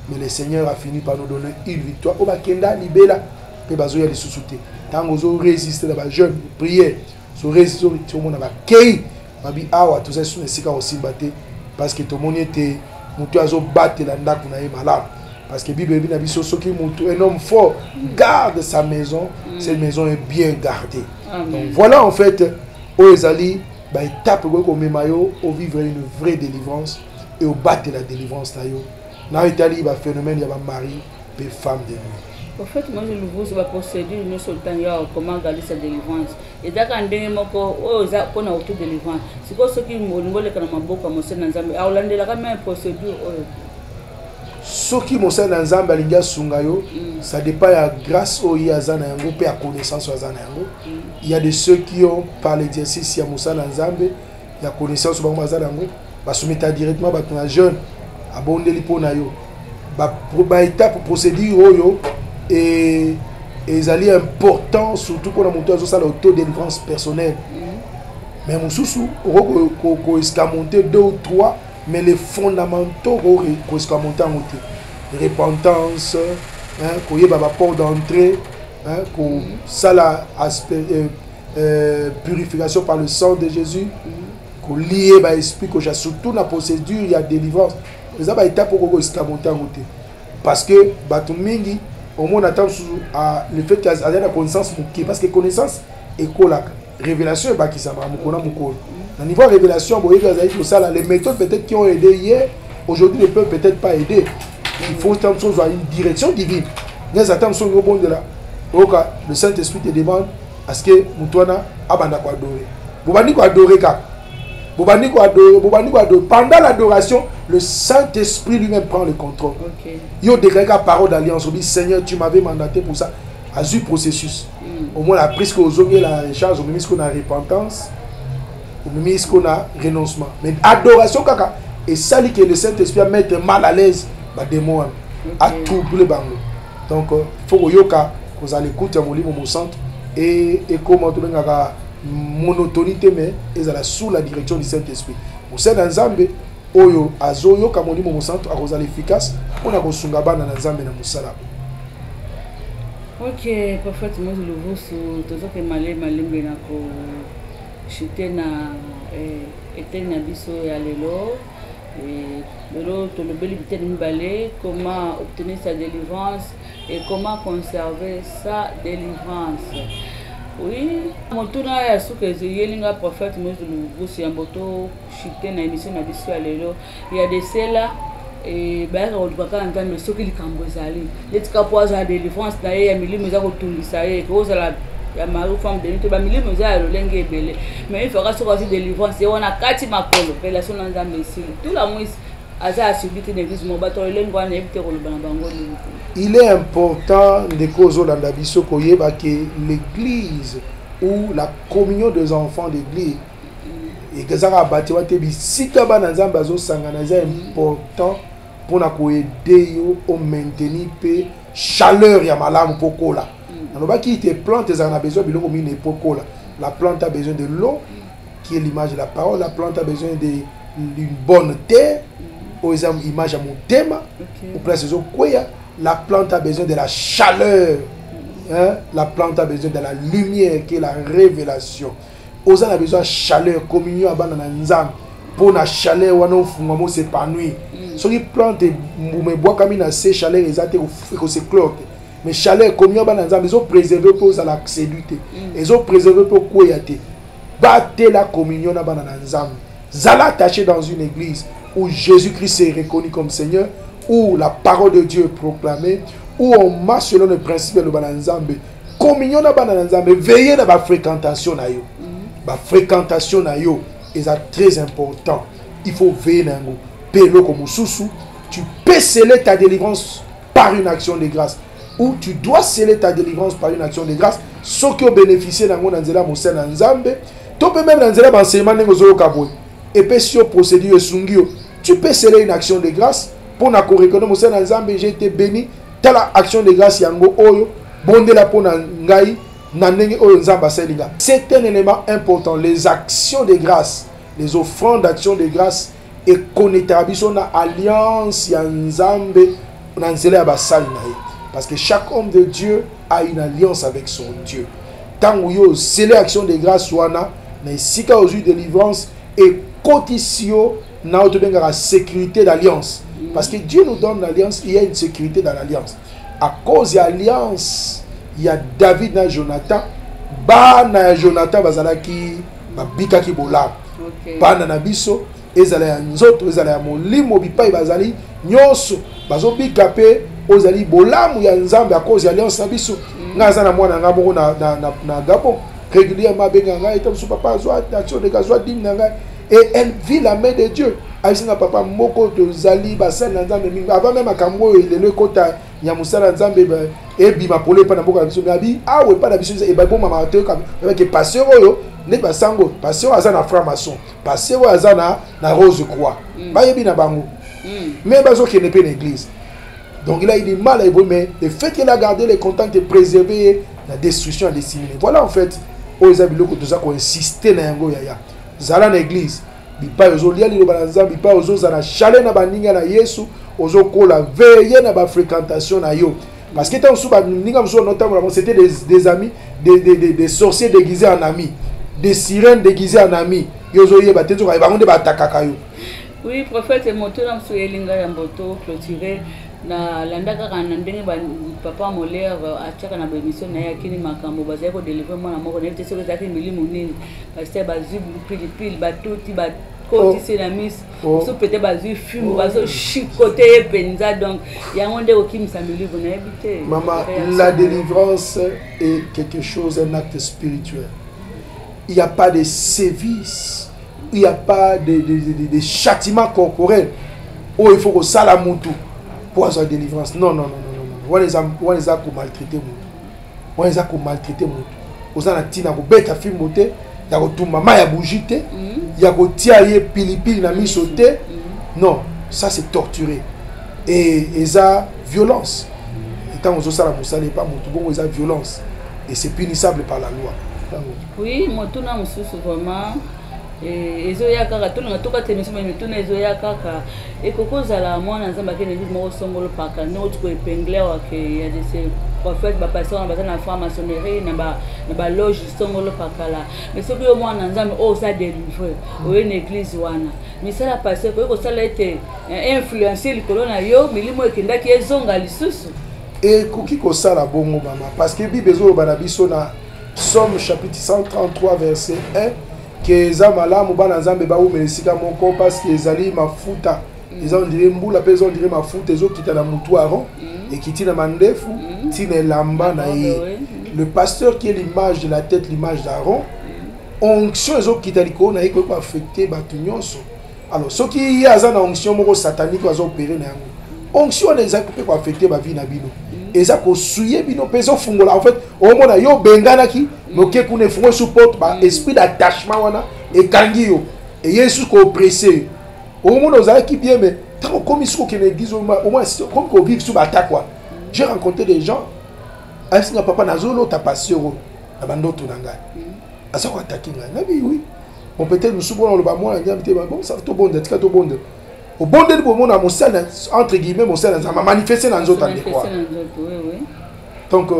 mais le Seigneur a fini par nous donner une victoire oyo bakenda libela mpe bazoya lisusu te. Ntango ozorésister na bajeûne, prière, ozorésister, omona bakei. Babi awa toza lisusu na esika kosimba te parce que tomoni ete moto azobatela ndako na ye malamu. Parce que Bible elobi na biso soki moto un homme fort garde sa maison, cette maison est bien gardée. Amen. Donc voilà en fait oyo ezali ba étape ekoki komema yo au vivre une vraie délivrance et obatela délivrance na yo na etali ba phénomène ya ba mari pe femme de nuit. Au fait, moi je luvusu ba procédure nyonso ntango ya comment garder sa délivrance eza kaka ndenge moko oyo eza mpona auto délivrance. Sikoyo soki olingi oleka na maboko ya mosali na Nzambe, aolandelaka meme procédure oyo. Soki mosali na Nzambe alingi asunga yo, ça dépend ya grâce oyo ye aza na yango mpe ya connaissance oyo aza na yango. Il y a de ceux qui ont par l'exercice ya mosali na Nzambe ya connaissance bango baza na yango, basometa directement bato na jeune abondeli mpo na yo. Ba étape procédure oyo e ezali important surtout mpona moto azosala auto délivrance personnelle. Mais mosusu okoki koescamonter 2 ou 3, mais les fondamentaux koescamonter yango te. Repentance, hein, koyeba ba porte d'entrée, hein, kosala aspect purification par le sang de Jésus, kolier ba esprit, koja surtout na procédure ya délivrance. Eza ba étape okoki koescamonter yango te parce que bato mingi omona ata mosusu le fait que aza na connaissance moke, parce que connaissance ekolaka, révélation ebakisamaka mokolo na mokolo. Na niveau ya révélation boyebi azali kosala les méthodes peut-être qui ont aidé hier, aujourd'hui ne peuvent peut-être pas aider. Il faut ata mosusu ozwa une direction divine. Neza ata mosusu olingi obondela, oyoka le Saint-Esprit te demande à ce que moto wana abanda koadorer. Bobandi koadorer kaka, bobandi koadorer, bobandi koadorer. Pendant l'adoration, le Saint-Esprit lui-même prend le contrôle. Yo déclaré la parole d'alliance, obi Seigneur, tu m'avais mandaté pour ça. Azui processus. Au moins la prise que ozongi la charge, au même qu'on a repentance, au même qu'on a renoncement. Mais adoration kaka et ça que le Saint-Esprit a mettre mal à l'aise ba démon a troubler bango. Donc faut koyoka kozala l'écoute ya molimo mosantu et comment tobengaka monotonie te, mais ezala sous la direction du Saint-Esprit. Mosali na Nzambe oyo azoyoka molimo mosantu akozala efficace mpona kosunga bana na Nzambe na mosala. Ok, prophète Moïse Luvusu, tozoke malembe malembe na kochute na eteni na biso ya lelo. Lelo tolobeli biteni mibale, comment obtenir sa délivrance et comment conserver sa délivrance. Oui, motuna ya suka ezeyeli nga prophète Moïse Luvusu ya mboto chute na émission na biso ya lelo. Ya de cela e bayaka koluka kaka Nzambe soki likambo ezali neti kaka po azala délivrance na ye ya milimo eza kotungisa ye, ekozala ya mari femme de nuit to bamilimo eza ya lolenge ebele, mais ifaka soki azwi délivrance ye wana kati makolo relation na Nzambe esili tula mwisi aza asubi te na église moko bato ya lolenge wana yebi te koloba na bango nini te. Il est important ndeko ozolanda biso koyeba ke l'église ou la communion des enfants d'église ezaka bâtiment te, bisika bana Nzambe azosangana eza important mpona koaider yo o maintenir mpe chaleur ya malamu mpo kola. Nalobaki te plante ezalaka na besoin biloko mingi mpo kola. La plante a besoin de l'eau qui est l'image de la parole, la plante a besoin d'une bonne terre oyo eza image ya motema ou place ezokweya. La plante a besoin de la chaleur, hein? La plante a besoin de la lumière qui est la révélation. Oza na besoin ya chaleur, communion ya bana na Nzambe mpo na chaleur wana ofungwama os'épanouir. Soki plante mbuma ebwakami na se, chaleur eza te, ekoseclore te. Mais chaleur, communion ya bana na Nzambe ezopréserve mpo ozala séduit te, ezopréserve mpo okweya te. Batela communion na bana na Nzambe. Zala attaché dans une église où Jésus-Christ est reconnu comme Seigneur, où la parole de Dieu est proclamée, où on marche selon le principe ya bana na Nzambe. Communion na bana na Nzambe, veiller na ba fréquentation na yo. Ba fréquentation na yo eza très important. Il faut veiller na yango. Pe eloko mosusu, tu peux sceller ta délivrance par une action de grâce, ou tu dois sceller ta délivrance par une action de grâce. Soki obénéficier nango na nzela mosala na Nzambe, to mpe même na nzela ba enseignement ndenge ozoyoka boye, epesi yo procédure esungi yo, tu peux sceller une action de grâce mpona koreconnaître mosala na Nzambe: j'ai été béni, tala action de grâce yango oyo, bondela mpona ngai na ndenge oyo Nzambe asali nga. C'est un élément important, les actions de grâce, les offrandes d'action de grâce ekonetaka biso na alliance ya Nzambe na nzela ya basali na ye, parce que chaque homme de Dieu a une alliance avec son Dieu. Ntango yo osele action de grâce wana na esika ozwi délivrance, Ekotisi yo na oyo tobengaka sécurité d'alliance. Parce que Dieu nous donne l'alliance, il y a une sécurité dans l'alliance. À cause ya alliance ya David na Jonathan, bana ya Jonathan bazalaki babikaki bolamu. Bana na biso ezala ya nzoto ezala ya molimo bipai bazali nyonso bazobika mpe ozali bolamu ya Nzambe à cause ya alliance na biso. Ngai aza na mwana ngai moko na Gabon, régulièrement abenga ngai ete mosusu papa azwa action de azwa dime na ngai, et elle vit la main de Dieu. Ayebisi nga papa moko tozali basali na Nzambe mingi avant même makambo oyo lelo ekota ya mosala ya Nzambe ebima polo epai na mboka na biso. Me abi awa epai na biso ebomamaka te ke pasteur oyo neti basango, pasteur oyo aza na franc maçon, pasteur oyo aza na rose croix, bayebi na bango, mais bazokende mpe na église. Donc il a eu du mal à évoluer, mais le fait qu'il a gardé les contacts et préservé la destruction à disséminer. Voilà en fait oyo eza biloko toza koinsiste na yango. Yaya, zala na église bipai ozolia liloba na Nzambe, bipai ozozala chaleur na baninga na Yesu, ozokola. Veille na bafréquentation na yo, parce que ntango mosusu baninga mosusu banotambola bango, c'était des amis, des sorciers déguisés en amis, des sirènes déguisés en amis. Yo ozoyeba te, nzoka bango nde batakaka yo. Oui, prophète, motuna mosusu elinga ya mboto clôturé. Nalanda kaka na ndenge papa Molaire atiaka na baémission na ye, akini makambo bazali kodélivrer mwana moko. Nayebi te soki ezalaki milimo nini. Pasteur, bazwi pilipili, batuti, bakotisi na miso. Mosusu peut-être bazwi fume, bazochicoter ye mpenza. Donc yango nde kokimisa milimo, nayebi te. Maman, la délivrance est quelque chose, un acte spirituel. Il n'y a pas de sévices, il n'y a pas de châtiment corporel oyo il faut kosala mutu po azwa délivrance. Non, non, non, non, non. Wana eza komaltraiter mutu, wana eza komaltraiter mutu. Oza na ntina kobeta fimbo te, ya kotumba mai ya bougie te, ya kotia ye pilipili na miso te. Non, ça c'est torturer et eza violence. Ntango ozosala mosala epa motu bongo, eza violence et c'est punissable par la loi. Oui, motuna mosusu vraiment ezoya kaka, tolinga tokata émission, mais mituna ezoya kaka. Ekoki kozala mwana Nzambe akende église moko songolo paka, ndenge oti koépingler wake ya de ces prophètes, bapasteur wana baza na franc-maçonnerie, na baloge songolo pakala. Mais soki yo mwana Nzambe oyo oza délivré, oye na église wana, misala pasteur koki kosala ete influence likolo na yo, milimo ekendaki ezonga lisusu? Ekoki kosala bongo, mama, parce que Bible ezoloba na biso na Psaume chapitre 133 verset 1 ke eza malamu bana Nzambe bawumela esika moko, parce que ezali mafuta, eza on dirait mbula mpe eza on dirait mafuta ezokita na mutu Aron, ekiti na mandefu ntina elamba na ye. Le pasteur qui est l'image de la tête, l'image d'Aaron, onction ezokita likolo na ye, koki koaffecter bato nyonso. Alors soki ye aza na onction moko satanique oyo aza opérer na yango, onction wana eza mpe koaffecter bavie na bino, eza kosuye bino mpe ezofungola. En fait, omona yo obenganaki, moke kuna efungoli su porte, ba esprit d'attachement wana ekangi yo, eye su kooppresser yo. Omona ozalaki bien, mais ntango okomi soki okende église, omona okomi kovivre su baattaque wana. J'ai rencontré des gens, ayesinga: "Papa, nazolota pasteur oyo na bandoto na ngai aza koattaquer ngai." Nabi oui, bon, peut-être mosusu mpona oloba mwana Nzambe te. Bon, ça tobonda, tika tobonda. Obondeli, bomona mosali, entre guillemets, mosali na Nzambe amanifeste na nzoto ya ndeko wana. Donc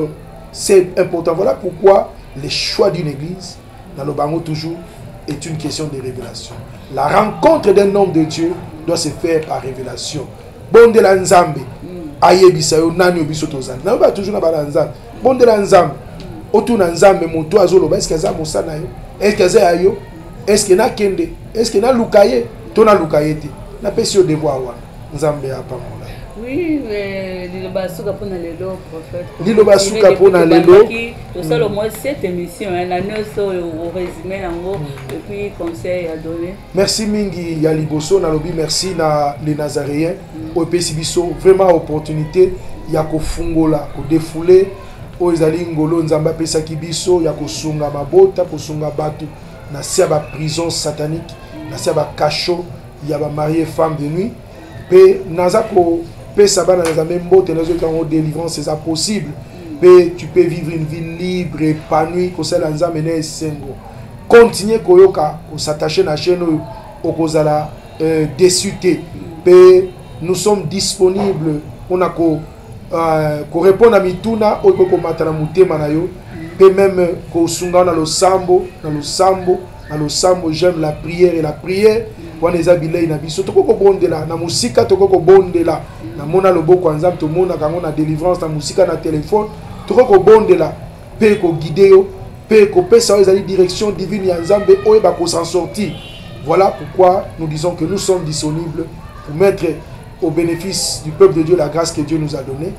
c'est important. Voilà pourquoi le choix d'une église, dans le bango toujours, est une question de révélation. La rencontre d'un homme de Dieu doit se faire par révélation. Bondela Nzambe ayebisa yo nani oyo biso tozali. Nayoba toujours na bana Nzambe: bondela Nzambe, otuna Nzambe moto azoloba, est-ce aza mosala na yo, est-ce aza ya yo, est-ce nakende, est-ce naluka ye to naluka ye te. Napesi yo devoir wana. Nzambe apambola. Oui, liloba suka mpona lelo, prophète. Liloba suka mpona lelo. Tosala au moins cette émission na nyonso oyo, orésumé yango et puis conseil à donner. Merci mingi. Ya liboso nalobi merci na Les Nazaréens oyo epesi biso vraiment opportunité ya kofungola, kodéfouler oyo ezali ngolo Nzambe apesaki biso ya kosunga mabota, kosunga bato na se ya baprison satanique, na se ya bacachot ya bamarié femme de nuit. Mpe naza kopesa bana na Nzambe mbote. Nazoyoka yango, délivrance eza possible mpe tu peux vivre une vie libre, épanouie, kosala Nzambe na esengo. Continue koyoka, kos'attacher na chaîne oyo, okozala déçu te. Mpe nous sommes disponibles mpona ko korépondre na mituna oyo ekoki komata na motema na yo, mpe même kosunga na losambo, na losambo. Na losambo, j'aime la prière et la prière. Wana eza bilei na biso. Tokoki kobondela na mosika, tokoki kobondela namona loboko ya Nzambe, tomonaka yango na délivrance na mosika na telefone. Tokoki kobondela mpe ekoguide yo mpe ekopesa yo, ezali direction divine ya Nzambe oyo bakosan sortir. Voilà pourquoi nous disons que nous sommes disponibles pour mettre au bénéfice du peuple de Dieu la grâce que Dieu nous a donnée.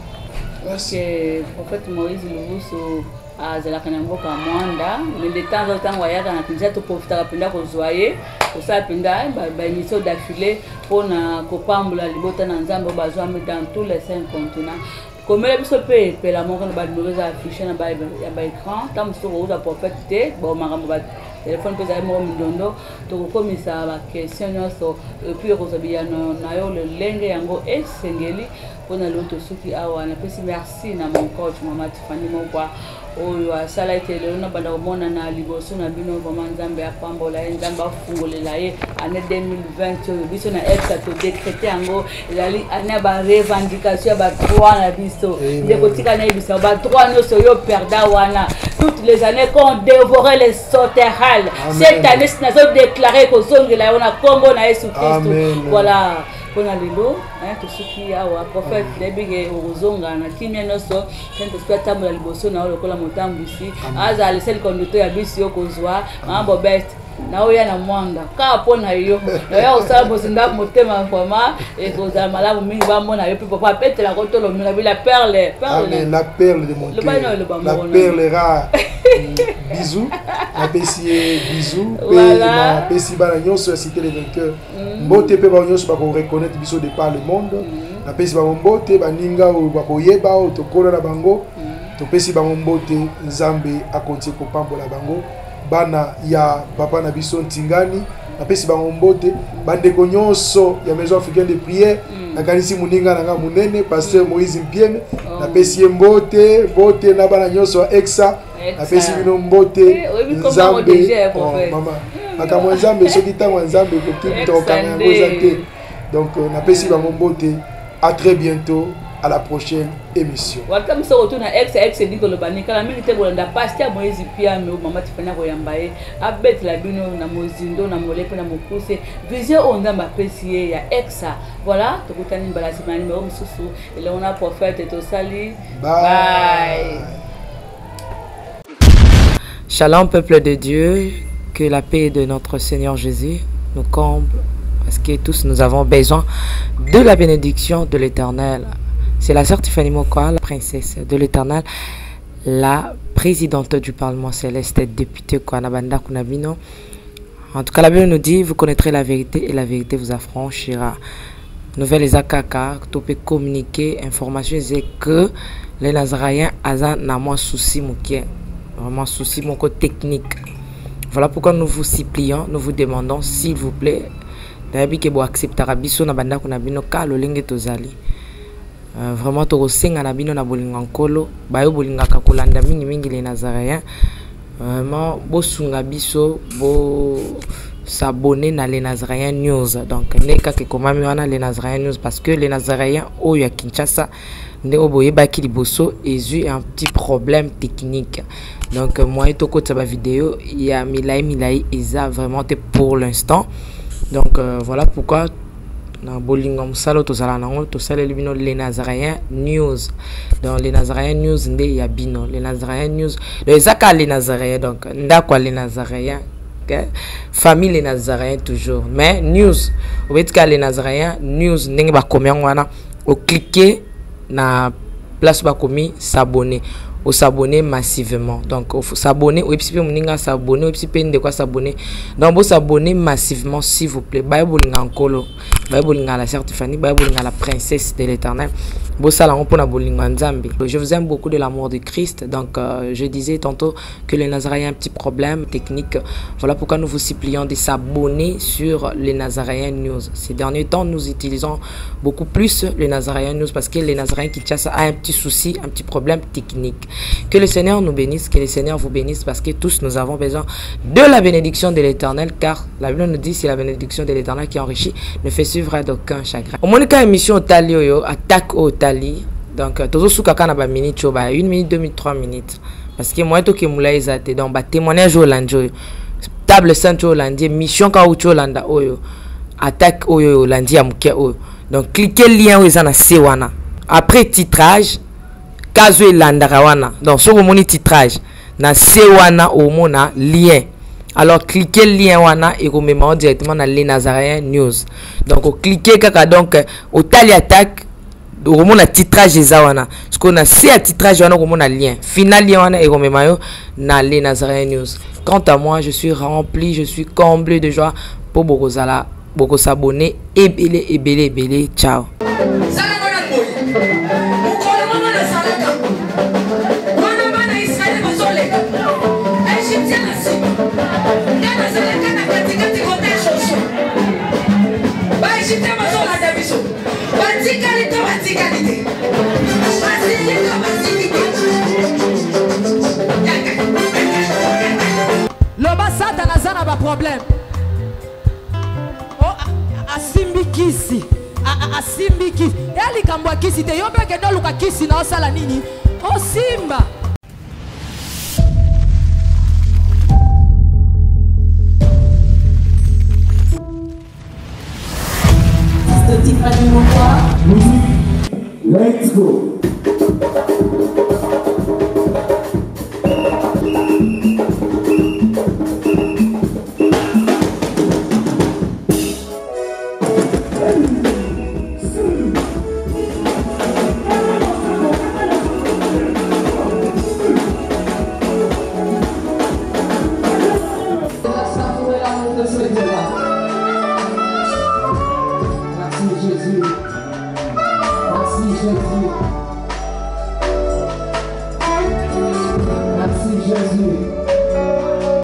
Merci. Ok, prophète Moïse Lubusu azalaka na mboka Mwanda, mais de temps en temps ayaka na Kinshasa, toprofitaka mpenza kozwa ye, kosala mpenza baémission d'affilée mpona kopambola libota na Nzambe oyo bazwami dans tous les cinq continents. Komela biso mpe epela moko na banimero eza affiche na ya baécran. Ntango mosusu tokozwa prophète te, bon, makambo batelefone mpe ezali moko mindondo, tokokomisa baquestion nyonso et puis okozwa biyano na yo lolenge yango esengeli. Mpona lelo tosuki awa. Napesi merci na mon coach, mama Tifani Mokwa, oyo asala ete lelo nabanda komona na liboso na bino. Vraiment, Nzambe apambola ye, Nzambe afungolela ye. Année 2020 oyo, biso na EPSA todécréter yango, ezali année ya barevendication ya badroit na biso. Ndeko, tika nayebisa, badroit nyonso yo perda wana toutes les années qu'on dévorait les sauterelles, cette année si nazodéclare kozongela yango na nkombo na Yesu Kristu. Voilà, mpona lelo tosuki awa. Prophète, nayebi ke okozonga na kimia nyonso. Saint Esprit atambola liboso na yo lokola motambwisi, azala le seul conducteur ya bisi yo kozwa. Mama Bobete, naoya na Mwanda kaka mpo na yo, naoya kosala bozinda motema. Vraiment, ekozala malamu mingi bamona yo mpe papa apetelako tolomela bi la perle. Perle, la perle de mon cœur, la perle rare. Bisous, napesi ye bisous mpe napesi bana nyonso ya Cité les Vainqueurs mbote, mpe bango nyonso bakoreconnaître biso de par le monde. Napesi bango mbote, baninga oyo bakoyeba, oyo tokola na bango, topesi bango mbote. Nzambe akontie kopambola bango. Bana ya papa na biso Ntingani, napesi bango mbote. Bandeko nyonso ya Maison africaine de prière, nakanisi moninga na nga monene, pasteur Moïse Mpieme, napesi ye mbote. Mbote na bana nyonso ya Exa, napesi bino mbote. Nzambe, mama, makambo ya Nzambe, soki ntango ya Nzambe ekoki, tokokanga yango eza te. Donc napesi bango mbote. À très bientôt, à la prochaine émission. Wata mosu okotuna ex ex elingi koloba nini. Kala mingi te, kolanda pasteur Moïse Piame oyo mama Tifani akoyamba ye, abetela bino na mozindo, na mole mpe na mokuse, vision oyo Nzambe apesi ye ya Exa. Voilà, tokutani mbala nsima ya nimero mosusu elongo na prophète. Tosali bye. Shalom, peuple de Dieu, que la paix de notre Seigneur Jésus nous comble, parce que tous nous avons besoin de la bénédiction de l'Éternel. C'est la sœur Tiffany Mokwa, la princesse de l'Éternel, la présidente du Parlement céleste, députée Kwanabanda Kunabino. En tout cas, la Bible nous dit, vous connaîtrez la vérité et la vérité vous affranchira. Nouvelle eza kaka, to peut communiquer, information c'est que les Nazaréens aza na mwa souci moke, vraiment souci moko technique. Voilà pourquoi nous vous supplions, nous vous demandons, s'il vous plaît, nayebi ke boacceptaka biso na bandako na bino ka lolenge tozali. Vraiment, tokosenga na bino na bolingo Nkolo, bayo bolingaka kolanda mingimingi les Nazaréens, vraiment bosunga biso, bo s'abonner na Les Nazaréens News. Donc nde kaka ekomami wana, Les Nazaréens News, parce que Les Nazaréens oyo ya Kinshasa, nde oyo boyebaki liboso, ezwi un petit problème technique. Donc moyen tokotisa bavideo ya milai milai eza vraiment te pour l'instant. Donc voilà pourquoi na bolingo ya mosala oyo tozala nango, tosaleli bino Les Nazaréens News. Donc Les Nazaréens News nde ya bino, Les Nazaréens News. Donc eza kaka Les Nazaréens, donc ndako ya Les Nazaréens, okay? Famille Les Nazaréens toujours, mais news obeti kaka Les Nazaréens News ndenge bakomi yango wana, oclique na place bakomi s'abonner, os'abonner massivement. Donc s'abonner, oyebisi mpe moninga s'abonner, oyebisi mpe ndeko as'abonner. Donc bos'abonner massivement, s'il vous plaît. Baye bolinga Nkolo, baye bolinga la sœur Tiffany, baye bolinga la princesse de l'Éternel, bosala yango mpona bolingo ya Nzambe. Je vous aime beaucoup de l'amour de Christ. Donc je disais tantôt que les Nazaréens un petit problème technique. Voilà pourquoi nous vous supplions de s'abonner sur les Nazaréens News. Ces derniers temps, nous utilisons beaucoup plus les Nazaréens News parce que les Nazaréens Kinshasa a un petit souci, un petit problème technique. Que le Seigneur nous bénisse, que le Seigneur vous bénisse, parce que tous nous avons besoin de la bénédiction de l'Éternel, car la Bible nous dit: c'est la bénédiction de l'Éternel qui enrichit, ne fait suivre d'aucun chagrin. Omonika émission otali oyo, attaque otali. Donc tozosuka kaka na ba minutes oyo, ba 1 minute, 2 minutes, 3 minutes. Parce que moi toke moula eza te. Donc ba témoignage oyo olandi oyo. Table sainte oyo olandi, mission kaka outi olanda oyo, attaque oyo olandi ya moke oyo. Donc cliquez lien oyo eza na se wana. Après titrage, kazo elandaka wana. Donc soki omoni titrage na se wana, omona lien. Alors cliquez lien wana, ekomema yo directement na Les Nazaréens News. Donc ocliquer kaka, donc otali attaque, okomona titrage eza wana. Sikoyo na se ya titrage wana okomona lien final, lien wana ekomema yo na Les Nazaréens News. Quant à moi, je suis rempli, je suis comblé de joie mpo bokozala bokosabone ebele ebele ebele. Ciao. Batikali to batikali te, basili to basili te. Loba satana aza na baproblème. Oh, asimbi kisi, asimbi kisi ya likambo ya kisi te. Yo mpe kende oluka kisi na osala nini osimba. Let's go.